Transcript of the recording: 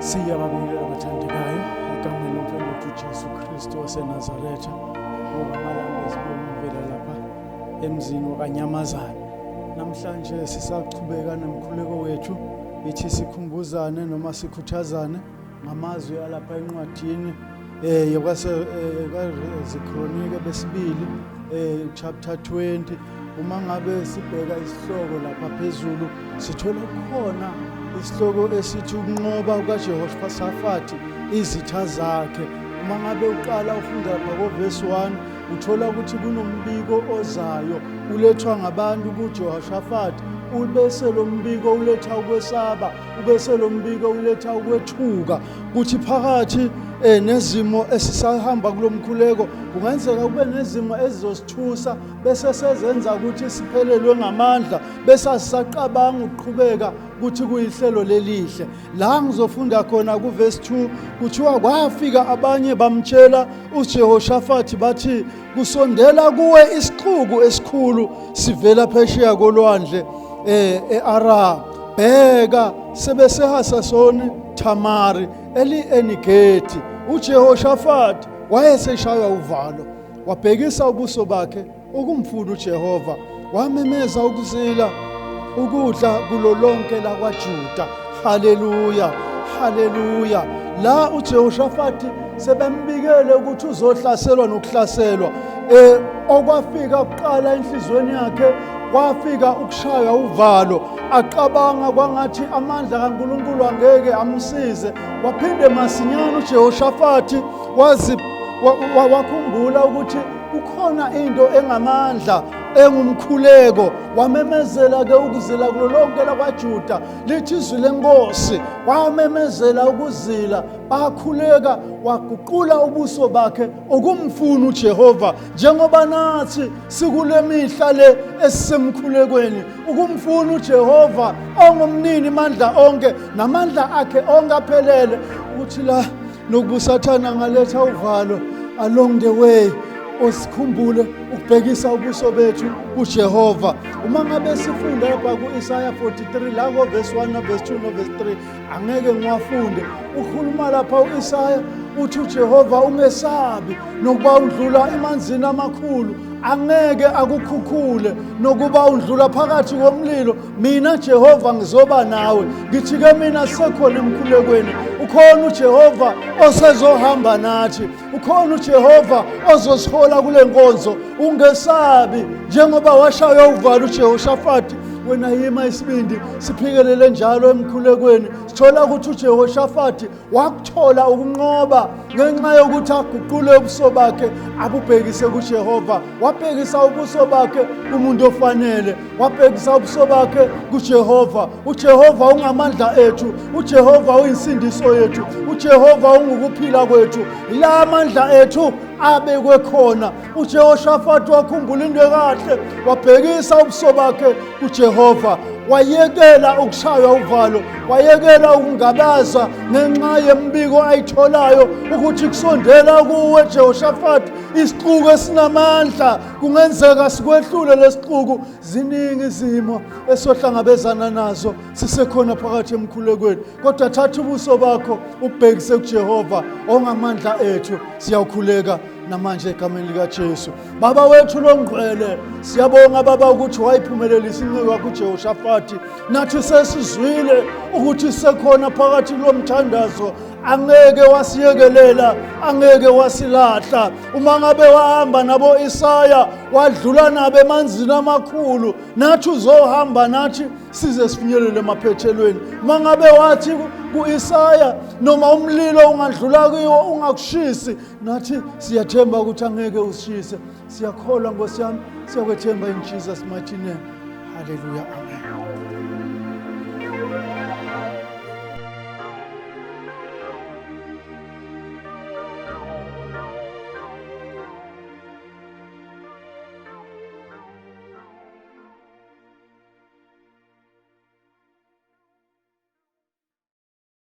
Siyababingelela abathandekayo egameni lomfowethu uJesu Kristu waseNazaretha ngoba amalanga esibonga lapha emzini wakanyamazane. Namhlanje sisachubeka nomkhuleko wethu ithi sikhumbuzane noma sikhuthazane ngamazwi alapha encwadini eh yokwase eh, besibili eh chapter 20. Uma ngabe sibheka isihloko lapha phezulu sithola khona isihloko esithi ukunqoba kukaJehoshafati izitha zakhe. Uma ngabe uqala ufunda lapha koverse 1 uthola ukuthi kunombiko ozayo ulethwa ngabantu kuJehoshafati, ubese lo mbiko uletha ukwesaba, ubese lo mbiko uletha ukwethuka kuthi phakathi nezimo esisahamba kulomkhuleko kungenzeka kube nezimo ezizosithusa bese sezenza ukuthi siphelelwe ngamandla bese asisaqabanga ukuqhubeka ukuthi kuyihlelo lelihle. La ngizofunda khona kuverse 2 kuthiwa kwafika abanye bamtshela uJehoshafati bathi kusondela kuwe isixuku esikhulu sivela phesheya kolwandle eAram, bheka sebesehasasoni Tamari eli-Enigedi. uJehoshafati wayeseshaywa uvalo, wabhekisa ubuso bakhe ukumfuna uJehova, wamemeza ukuzila ukudla kulo lonke lakwaJuda. Haleluya, haleluya. La uJehoshafati sebembikele ukuthi uzohlaselwa nokuhlaselwa. Okwafika kuqala enhlizweni yakhe kwafika ukushaywa uvalo, acabanga kwangathi amandla kaNkulunkulu angeke amsize. Waphinde masinyane uJehoshafati wazi wakhumbula ukuthi kukhona into engamandla engumkhuleko, wamemezela ke ukuzila kulo lonke lakwaJuda. Lithi izwi lenkosi, wamemezela ukuzila, bakhuleka, waguqula ubuso bakhe ukumfuna uJehova, njengoba nathi sikule mihla le esisemkhulekweni ukumfuna uJehova ongumnini mandla onke namandla akhe onke aphelele. Ukuthi la nokubusathana ngaletha uvalo along the way, osikhumbule ukubhekisa ubuso bethu kuJehova. Uma ngabe sifunda lapha ku-Isaya 43 la ko-verse 1 no-verse 2 no-verse 3, angeke ngiwafunde. Ukhuluma lapha u-Isaya uthi uJehova ungesabi nokuba undlula emanzini amakhulu, angeke akukhukhule, nokuba undlula phakathi komlilo, mina Jehova ngizoba nawe. Ngithi ke mina sisekhona emkhulekweni, ukhona uJehova osezohamba nathi, ukhona uJehova ozosihola kule nkonzo. Ungesabi njengoba washaywa uvalo uJehoshafati, wena yima isibindi, siphikelele njalo emkhulekweni. Sithola ukuthi uJehoshafati wakuthola ukunqoba ngenxa yokuthi aguqule ubuso bakhe abubhekise kuJehova. Wabhekisa ubuso bakhe kumuntu ofanele, wabhekisa ubuso bakhe kuJehova. uJehova ungamandla ethu, uJehova uyinsindiso yethu, uJehova ungukuphila kwethu. La amandla ethu abekwe khona. uJehoshafati wakhumbula into ekahle, wabhekisa ubuso bakhe kuJehova, wayekela ukushaywa uvalo, wayekela ukungabaza ngenxa yembiko ayitholayo ukuthi kusondela kuwe Jehoshafati isixuku esinamandla, kungenzeka sikwehlule lesixuku. Ziningi izimo esohlangabezana nazo sisekhona phakathi emkhulekweni, kodwa thatha ubuso bakho ubhekise kuJehova ongamandla ethu. Siyawukhuleka namanje egameni likaJesu. Baba wethu longcwele, siyabonga Baba ukuthi wayiphumelelisa inceku yakho uJehoshafati. Nathi sesizwile ukuthi sekhona phakathi kulomthandazo, angeke wasiyekelela, angeke wasilahla. Uma ngabe wahamba nabo Isaya, wadlula nabo emanzini amakhulu, nathi uzohamba nathi size sifinyelele emaphethelweni. Uma ngabe wathi ku-Isaya noma umlilo ungadlula kiwo ungakushisi, nathi siyathemba ukuthi angeke usishise. Siyakholwa Nkosi yami, siyakwethemba in Jesus mighty name. Hallelujah, amen.